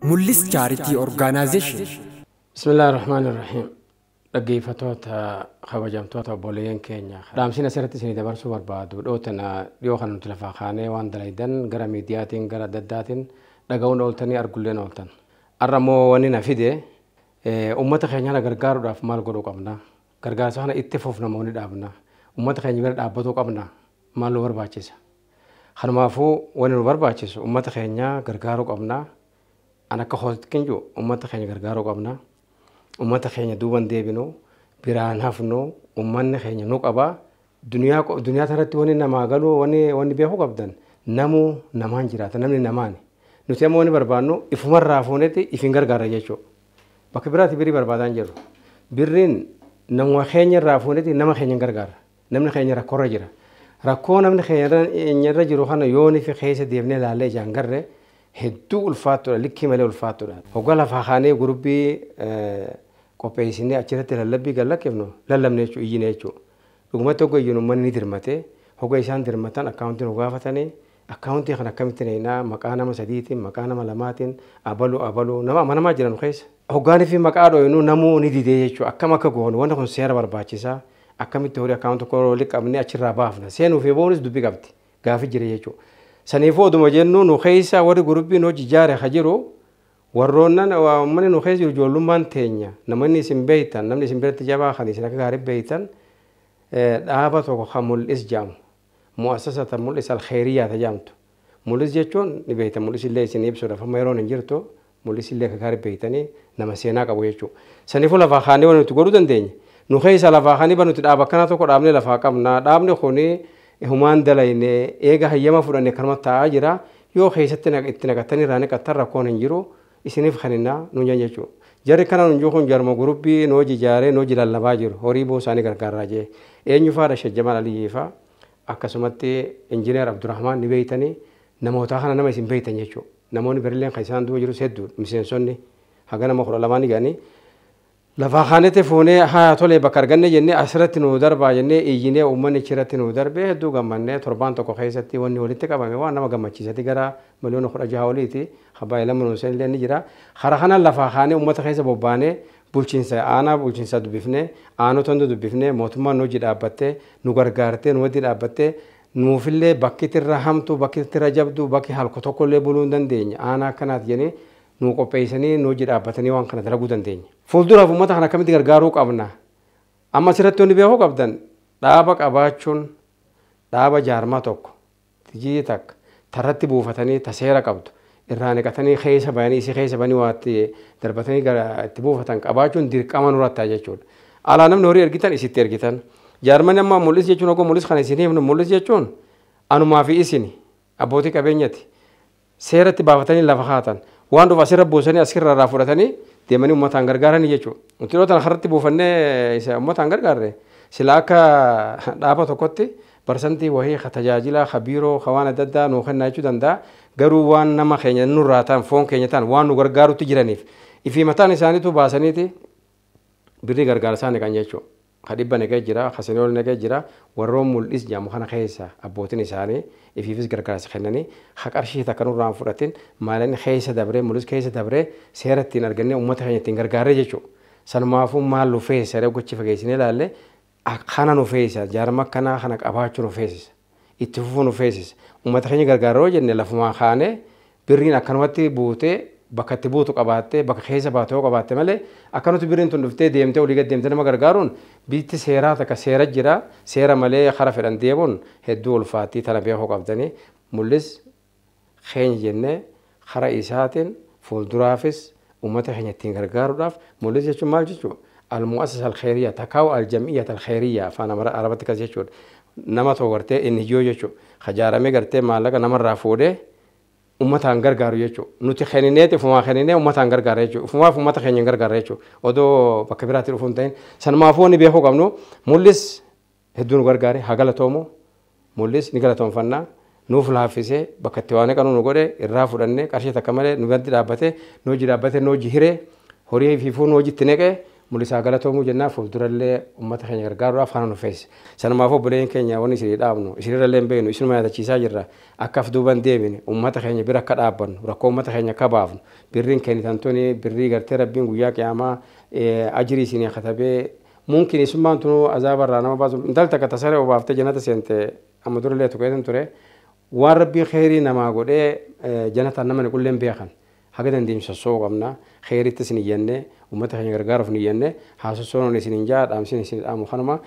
Mul'is Charity Organization. Bismillahirrahmanirrahiim. Dhaggeeffattoota kabajamtoota obboleeyyan keenya. Dhaamsiin asirratti isinii dabarsuu barbaadu dhootana dhiyoo kan nuti lafaa kaanee waan dalaydan gara miidiyaatiin gara adda addaatiin dhaga'uun ooltanii argulleen ooltan. Har'a immoo wanni na fide uummata keenya kana gargaaruudhaaf maal godhuu qabna? Gargaarsa kana itti fufna moo ni dhaabna? Uummata keenya bira dhaabbatuu qabna? Maal nu barbaachisa? Kanumaafuu wanni nu barbaachisu uummata keenya gargaaruu qabna. An akka hootitti jiru uummata keenya gargaaruu qabna. Uummata keenya duuban deebinu biraan hafnu uummanni keenya nu qaba. Duniyaa irratti wanni namaa galu wanni beekuu qabdan namuu namaan jiraata namni namaani. Nuti ammoo wanni barbaannu ifumarraa fuunetti ifin gargaara jechuudha. Bakka biraatti birrii barbaadaa hin jirru. Birriin namuma keenya irraa fuunetti nama keenya gargaara. Namni keenya rakkoorra jira. Rakkoo namni keenya irra jiru kana yoon ifi keessa deemnee ilaallee ijaan garre hedduu ulfaattuudha likkii malee ulfaattuudha. Hoggaa lafaa kaanee gurubbii qopheessinee achirratti lallabbii gallaqqifnu lallabne jechuudha iyyine jechuudha. Dhugumatti hoggaa iyyinu uummanni ni dirmate hoggaa isaan dirmatan akkaawuntiin nu gaafatanii akkaawuntii kana akkamitti neenaa maqaa nama sadiitiin maqaa nama lamaatiin abaluu abaluu nama amanamaa jiran keessa. Hoggaanii fi maqaa dhooyinuu namuu ni didee jechuudha akkam akka goonu wanti kun seera barbaachisaa akkamitti horii akkaawuntii tokko walitti qabnee achirraa baafna seenuu fi boonis dubbii qabdi gaafi jira jechuudha. Saniifuu oduma jennu nu keessa warri gurubbiin hojii ijaare ha jiru warroonnan uummanni nu keessa jiru ijoollummaan teenya namoonni isin beeytan namni isin biratti jabaa kan isin akka gaarii beeytan dhaaba tokko kan mul'is jedhamu mu'assasata mul'is alkheeriyyaa tajaamtu mul'is jechuun ni beeytan mul'is illee isin ibsuudhaaf amma yeroon hin jirtu mul'is illee akka gaarii beeytanii nama seenaa qabu jechuudha. Saniifuu lafaa kaanee waan nuti godhuu dandeenya nu keessa lafaa kaanee nuti dhaaba akkanaa tokko dhaabnee lafaa qabna dhaabni kuni humaan dalayne eega hayyama fudhanne kanuma taa'aa jira yoo keessatti itti naqatanii irraa naqattan rakkoon hin jiru isiniif kaninnaa nuun jan jechuudha. Jarri kana nuun kun jarma gurubbii nu hojii ijaaree nu hojii lallabaa jiru horii boo isaanii gargaaraa jee eenyu faadha Shajjamal Aliyyii faa akkasumatti Injiinar Abdurrahmaan ni beeytanii namoota kana nama isin beeytan jechuudha. Namoonni birilleen kan isaan duuba jirus hedduudha miseensonni haga nama 12 ni ga'anii lafaa kaanetti fuunee haa tolee bakka arganne jennee asirratti nu darbaa jennee iyyinee uummanni achirratti nu darbee hedduu gammannee torbaan tokko keessatti wanni walitti qabame waan nama gammachiisati gara 16 miliyoona oliiti habaa lama nuun illee ni jira. Hara kana lafaa kaanee uummata keessa bobbaanee bulchiinsa aanaa bulchiinsa dubbifnee aanota hunda dubbifnee mootummaan nu hojii dhaabbattee nu gargaartee nu wajji dhaabbattee nuufillee bakki irra hamtuu bakki irra jabduu bakki halko tokkollee buluu hin dandeenye aanaa akkanaati jennee nu qopheessanii nu hojii dhaabbatanii waan kana dalaguu dandeenya. Fuulduraaf uummata kana akkamitti gargaaruu qabna? Amma asirratti wanni beekuu qabdan dhaaba qabaachuun dhaaba jaarmaa tokko tijii takka tarratti buufatanii ta seera qabdu irraa naqatanii keessa bayanii isii keessa bayanii waa itti darbatanii gara itti buufatan qabaachuun dirqama nurratti jechuudha. Alaa namni horii ergitan isitti ergitan. Jaarmani amma mul'is jechuun ogoo mul'is kana isin himnu mul'is jechuun anumaa fi isini abbootii qabeenyati seeratti baafatanii lafa haatan. Waan dhufu asirra buusanii asirra irraa fudhatanii deemanii uummataan gargaaranii jechuudha. Nuti yeroo tana harratti buufannee isa uummataan gargaarre sila akka dhaaba tokkotti barsantii wahii ka tajaajila ka biiroo ka waan adda addaa nuu kennaa jechuu danda'a. Garuu waan nama keenya nurraa ta'an foon keenya ta'an waan nu gargaarutti jiraniif ifii mataan isaaniitu baasaniiti birrii gargaara isaanii kan jechuudha. Ka dhibba naqee jira, ka sanii ol naqee jira, warroon mul'is jedhamu kana keessa abbootiin isaanii ifiifis gargaarsa kennanii ha qarshii takka nurraa hin fudhatin maalan keessa dabree mul'is keessa dabree seera ittiin argannee uummata keenya ittiin gargaarree jechuudha. Sanumaafuu maal nu feesisa gochi fageessinee ilaalle kana nu feesisa jaarma akkanaa kana qabaachuu nu feesisa itti fufuu nu feesisa uummata keenya gargaaruu jenne lafumaa kaanee birriin akkanumatti buutee bakka itti buutu qabaattee bakka keessa baatee qabaatte malee akkanumatti birriin tun dhuftee deemtee olii gad deemtee nama gargaaruun biitti seeraa takka seera jira seera malee kara fedhan deemuun hedduu ulfaattii tana beekuu qabdanii mul'is keenya jennee kara isaatiin fuulduraafis uummata keenya ittiin gargaaruudhaaf mul'is jechuun maal jechuudha al-mu'assasa al-kheeriyyaa takaawu al-jam'iyyata al-kheeriyyaa afaan arabatti kas jechuudha nama tokko gartee inni ijoo jechuudha hajaaramee gartee maallaqa namarraa fuudhee uummataan gargaaru jechuudha. Nuti kennineeti ufumaa kenninee uummataan gargaara jechuudha. Ufumaaf uummata keenya hin gargaara jechuudha. Odoo bakka biraatti dhufuu hin ta'in. Sanumaafuu wanni beekuu qabnu mul'is hedduu nu gargaare haa galatoomu mul'is ni galatoomfannaa nuuf laaffisee bakka itti waan qanu nu godhe irraa fudhannee qarshii takka malee nu gadi dhaabbatee nu hojii dhaabbatee nu hojii hiree horii fiifuu nu hojiitti neqee Mul'isaa galatoomuu jennaa, fuuldurallee uummata keenya gargaaruudhaaf kana nu feesse. Sanumaaf obboleen keenya wanni isinii dhaabnu isinirrallee hin beeknu, isinuma yaadachiisaa jirra. Akka af duuban deebine, uummata keenya bira akka dhaabbannu, rakkoo uummata keenya akka baafnu. Birriin kennitan tuni birrii gartee Rabbiin guyyaa qiyaamaa ajirii isinii katabee mumkin isummaan tunuu azaabarraa nama baasu. Intalli takka tasaree obaaftee jannata seente. Amma durallee tuqeetan ture. Waan Rabbii kheyrii namaa godhee jannataan nama niqulleen beekan. Haga dandeenyu sossoo'uu qabna. Kheyritti isin iyyannee, uummata keenya gargaaruuf ni iyyannee haa sossoonuun isin hin jaa. Dhaamsin isin dhaamu kanuma.